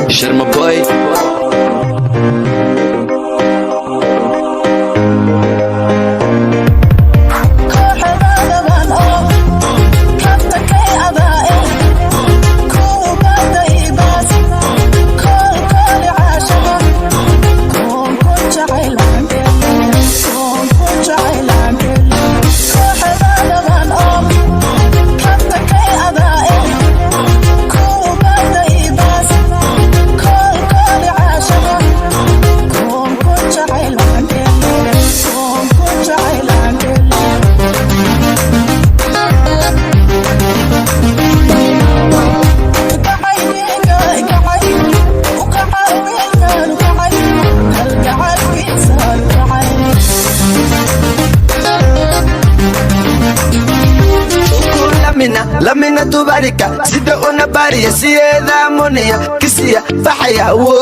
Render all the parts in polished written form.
Sharma Boy. Lamina lamina tubarika sida una bariya siyeeda muniya kisiya faxaya wo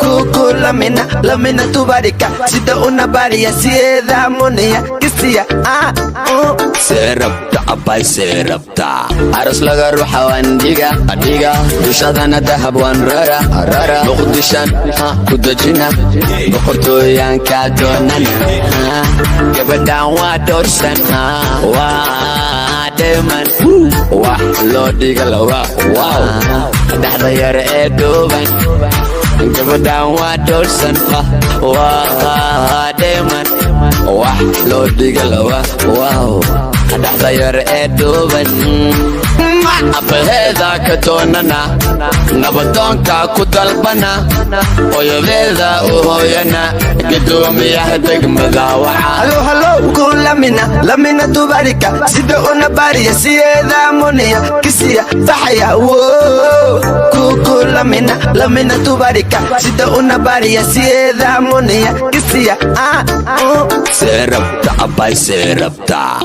kuku lamina lamina tubarika sida una bariya siyeeda muniya kisiya ah oh. See rabta abbay, see rabta? Aros laga ruxa waan dhiga dhiga, dushadana dahab waan rara rara, Muqdishan ku dejina, boqortooyanka doonana. Gabadhan waa dhowrsan, waa dheeman, wax loo dhiga lawa wow dhexda yare ee dhuuban. Gabadhan waa dhowrsan, waa dheeman, wax loo dhiga lawa wow dhexda yare ee dhuuban. Abaheeda ka doonana, nabadoonka ku dalbana, hooyadeeda u hooyana, gudoomiyaha degmada waxa. Hello, hello, ku lamina lamina tubarika sida una bariya siyeeda muniya kisiya faxaya wo kuku lamina lamina tubarika sida una bariya siyeeda muniya kisiya ah oh. See rabta abbay, see rabta?